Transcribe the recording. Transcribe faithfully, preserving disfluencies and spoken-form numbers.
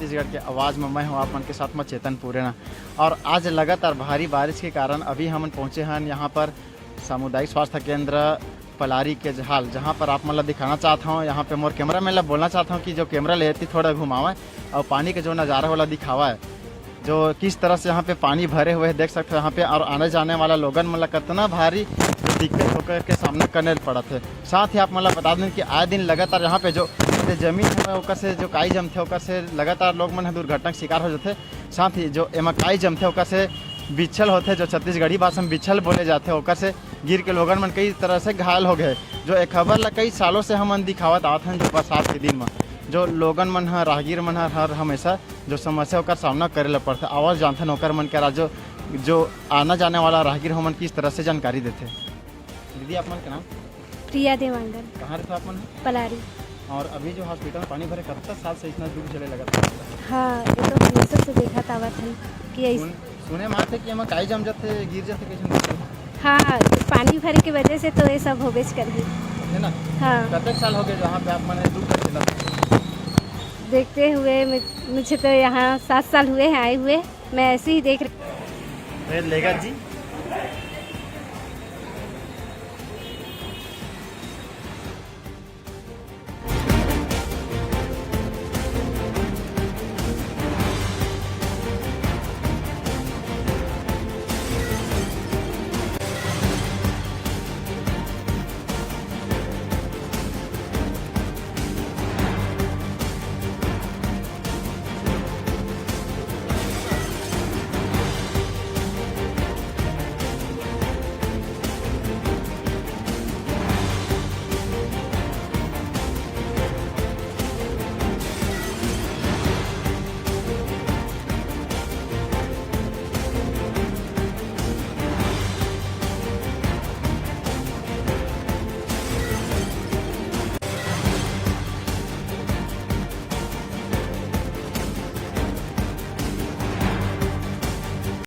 छत्तीसगढ़ के आवाज में मैं हूँ आप मन के साथ में चेतन पुरेना। और आज लगातार भारी बारिश के कारण अभी हमन पहुँचे हन यहाँ पर सामुदायिक स्वास्थ्य केंद्र पलारी के हाल, जहाँ पर आप मन ला दिखाना चाहत हूँ। यहाँ पे मोर कैमरा मैन ला बोलना चाहत हूँ कि जो कैमरा लेती थोड़ा घुमावे और पानी के जो नज़ारा वाला दिखावा है, जो किस तरह से यहाँ पे पानी भरे हुए हैं, देख सकते हो यहाँ पे। और आने जाने वाला लोगन मन ला कितना भारी दिक्कत होकर के सामना करने पड़त है। साथ ही आप मन ला बता दें कि आए दिन लगातार यहाँ पे जो, जो जमीन है ओकर से जो काई जमथे ओकर से लगातार लोग मन ह दुर्घटना के शिकार हो जाथे। साथ ही जो एमा काई जमथे ओकर से बिच्छल होथे, जो छत्तीसगढ़ी भाषा में बिच्छल बोले जाथे, ओकर से गिर के लोगन मन कई तरह से घायल हो गए। जो ए खबर ला कई सालों से हमन दिखावत आवत हन, जो बरसात के दिन में जो लोगन मन ह, राहगीर मन ह हर हमेशा जो समस्या ओकर सामना करे ला पड़थे। आवाज जानथन ओकर मन के राज जो, जो आना जाने वाला राहगीर हमन किस तरह से जानकारी देथे। दीदी, आप मन के नाम? प्रिया देवांगन। कहाँ रहते आप मन? पलारी। और अभी जो हॉस्पिटल में पानी भरे, कब तक साल से इतना दुख झेले लगा था? हाँ, ये तो हमेशा से देखत आवत हन कि ऐस- सुन, सुने में आथे कि एमा काई जम जाथे, गिर जाथे, कैसे? हाँ, पानी भरे के वजह से तो ये सब होबेच करही। है ना? हाँ। कतेक साल हो गए जहाँ पे आप मन दुख झेला? देखते हुए मुझे तो यहाँ सात साल हुए हैं आए हुए, मैं ऐसे ही देख रही। लेगा जी।